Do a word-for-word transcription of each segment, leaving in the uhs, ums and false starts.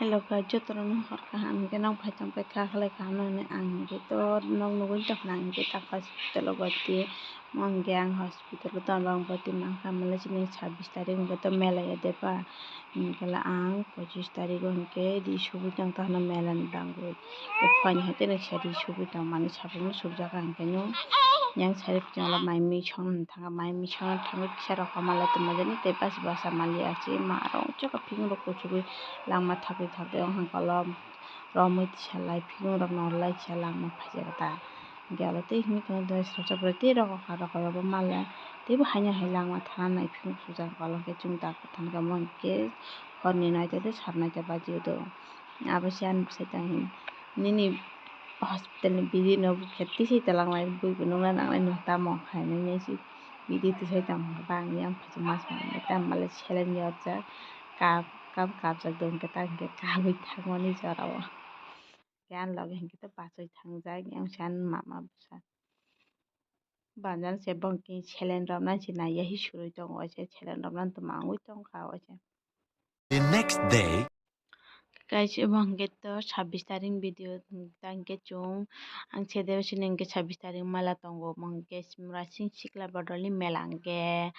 Hello guys, jotono hor kaham, hwnkhe nong phai tong kha khlai kaham nang hinwi ang hwnkhe to nong nugwi tong kha, ang hwnkhe ta hospital o bati, mo hwnkhe ang hospital o tongo, ang bati mankha, mele chini sabbish tarik hwnkhe to mela ya de ba, hwnkhe ang pochish tarik o hwnkhe ri subui tong kha mela ni bangwi, phai ni hai tei noksa ri subui tong mani sabukno subjak ang hwnkhe no yang sari pijala mai misong thanga mai misong thangwi kisa rok hamala tongmani tei basi basa mali achi ma rok chokha phimrok kuchugwi langma thapwi thapwi wng hangkalo romwi tisalai phimrok norlai kisa langma phaijak ta hwnkhe aro tei himwi tongo dai sojak bai tei rokha rokha rokbo male teibo haino hai langma thana nai phimrok sujak hangkalo hwnkhe chwng dak thangkhe omo hwnkhe horni noita tei sar noita baji o tongo abo se ani bwsai tong nini. Hospital ni bidi no bwkha tisai tonglangnai bui bo nungna nangnai no tamo hai nini si bidi tisai tong bang yang phaisa mas manwi tamo le seleng yorjak kap kap kapjak do hwnkhe ta hwnkhe kabui thangmani jorao. Hwnkhe ani loge hwnkhe ta bachoi thangjak yang se ani mama bwsa banjani se bongni seleng romnani se naiya hi surui tongo waisa seleng romnani tongma wngwi tongkha waisa. The next day. Guys, omo hwnkhe to sabbish tarik video, ta hwnkhe chwng, ang sede sini hwnkhe sabbish tarik mela tongo, omo hwnkhe Murasing Sikla Bodolni mela hwnkhe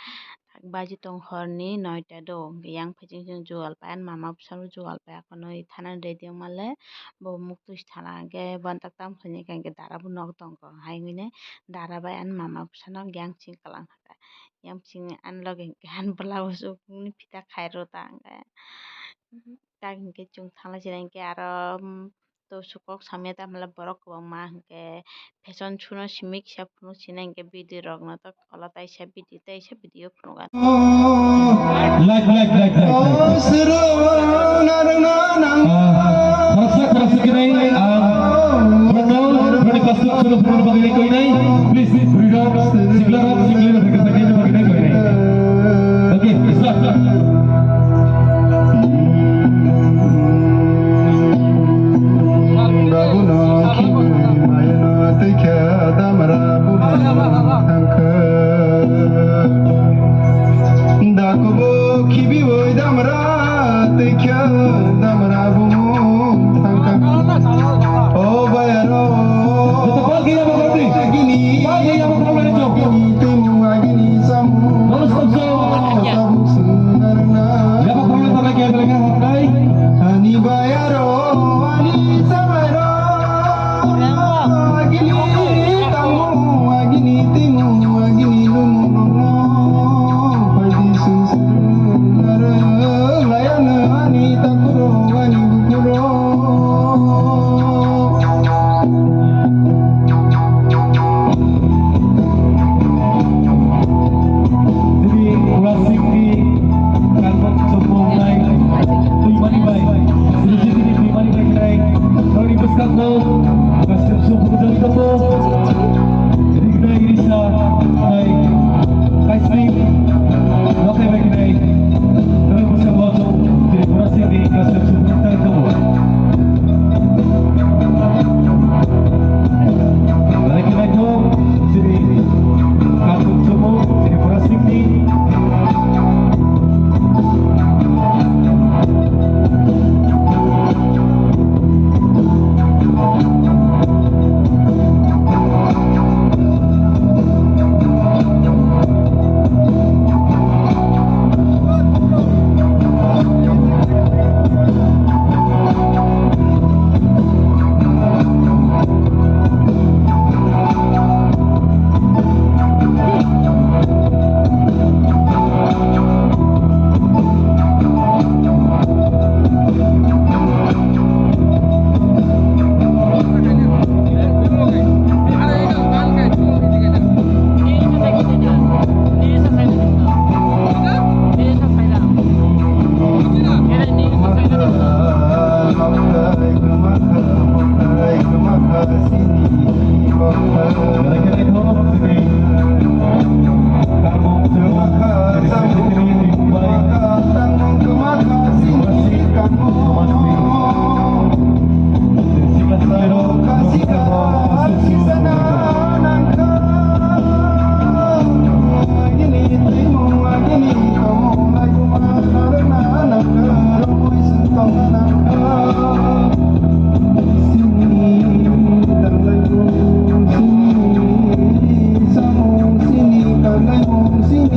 baji tong horni noita do, hwnkhe yang phaising sing jugal pai, ani mama bwsano jugal pai, akono thanani ready wngmale bo muktwi thana hwnkhe bantak tam khaini hwnkhe dara bo nok tongkha, hai hwnwi dara bai ani mama bwsano yang sing kwlang kha, yang sing ani loge hwnkhe ani blouse o phita khairo ta hwnkhe. Tak hwnkhe chwng thanglai sini hwnkhe aro, mm, to sukok samya ta hwnla borok kwbangma hwnkhe fashion show no simi kisa phunuk sini hwnkhe bidi rok no to kolo taisa bidi taisa bidi o phunuk ano. Like, like, like, like, like. Ah, khoroksa, khoroksa khe nai, ah, protocol, protocol suru phunuk bagwi nai koi nai. Please, bwrwi rok, sikla rok, sikli rok, sikla rok, sikli rok, sikli rok. Okay, start. Dakubo khibiwi damra tei khe damra bumung thangkha. O bayaro, agini, agini twimu agini samung. Tabuk swngarwna. Ani bayaro, ani samairo. Agini tamo, agini timo, agini lumo nono. Paidi sungsung nara, layana ani takuro, ani bukuro. Dini plastic ni karbon chopong nai, tuimani bai, dini dini tuimani bai nai, noni bwskango, kasem sum bujang tongo, rignai risa nai, kaisni, nokai bai nai, noni bwskango, dini plastic ni kasem sum bujang tongo.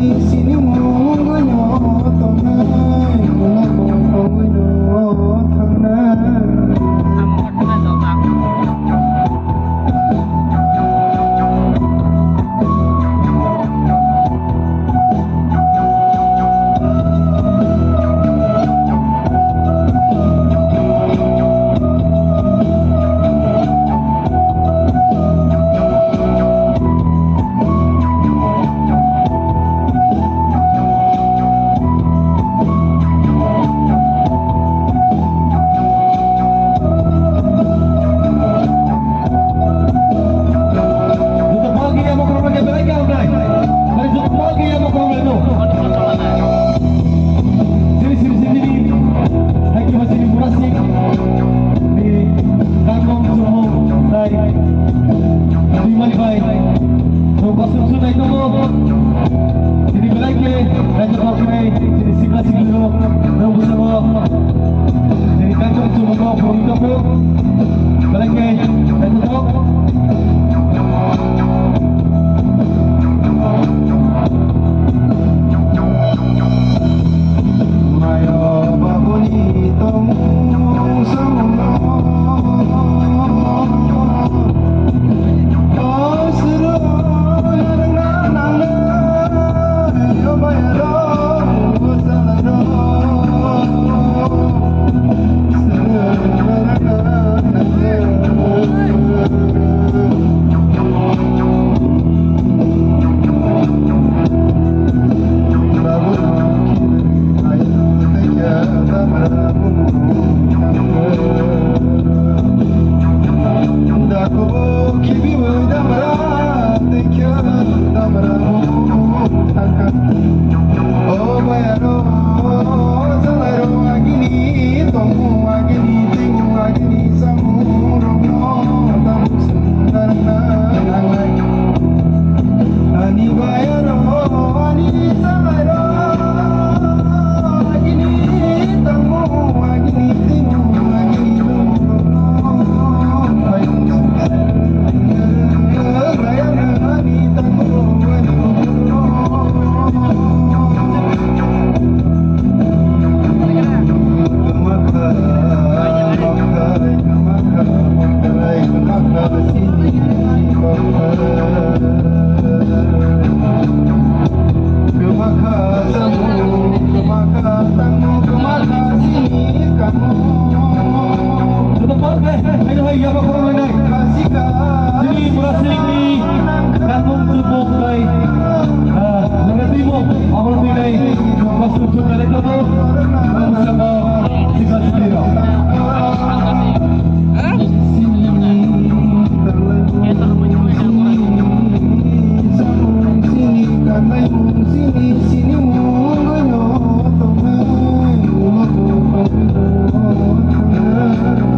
Sini mungano tongnai, mungano tongnai. Juta pagi yang mau kurang lagi, belai kau nai. Dari juta pagi yang mau kurang lagi tu. Sini, sini, sini, sini. Hai, kita sini murah sih. Di kangkong semua, hai. Di mana, hai? Coba susun, hai, tunggu. Sini belai ke, hai, cepat, hai. Sini sikla, sikla, no. No, bisa, no. Jadi kangkung chumung no phurwi tongo. Belai khe naithothok. Mayo babuni tongmung samung no. Joto pal khe, haino hai yaba khoroknwi nai. Chini mura silingni kangmung chubuk bai, ah, nangkhe twi mung, abo twi nai, bwswk chuk nai khe to, bwskango sikla sikli rok.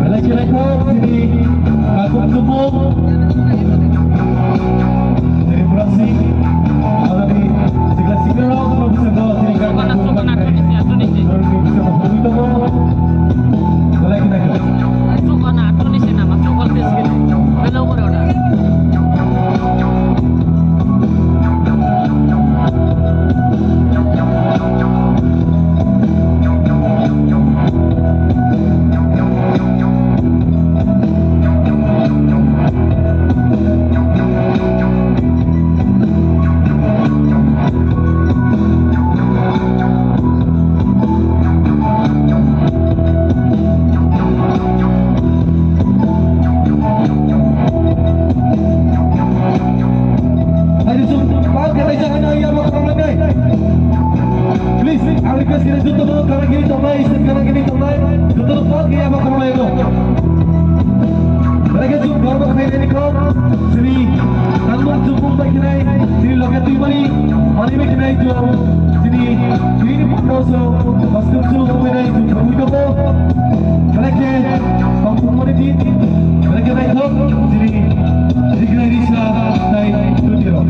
Belai khe naithok chini kangmung chubuk. Chini mura sing, alani sikla sikli rok, bwskango chini kangmung chubuk bai. Belai khe naithok. Please, ang request khe joto no karagini tongnai, state karagini tongnai, joto no pal khe abo khoroknwi no. Belai khe chwng borok khainani kok, chini tangmung chubuk bai khenai, chini loge twi mani, manwi bai khenai chwng, chini, chini photo so, bwswk chwng bai nai chwng thangwi tongo. Belai khe tongthokmani din, belai khe naithok, chini rignai risa tei twi rok.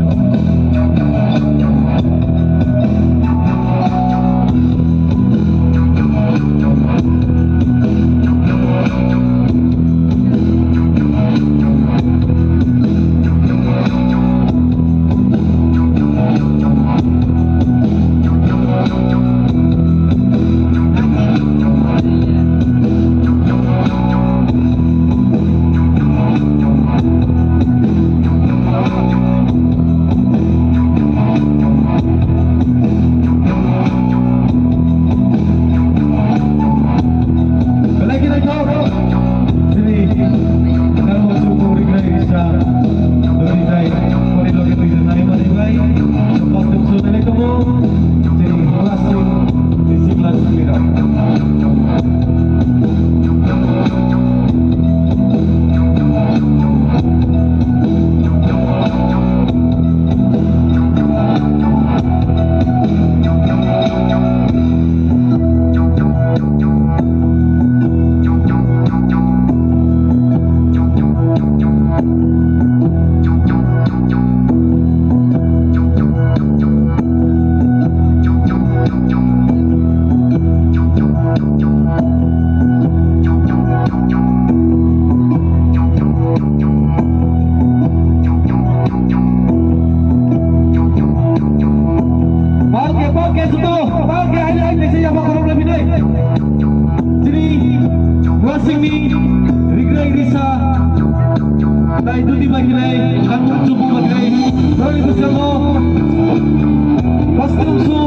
Khe joto, ba khe hai hai kaisa yama khorok lai bini. Chini wasingni rigrai risa, tai duti bai khlai, kangmung chubu bai khlai, norokni bwskango, wasing su,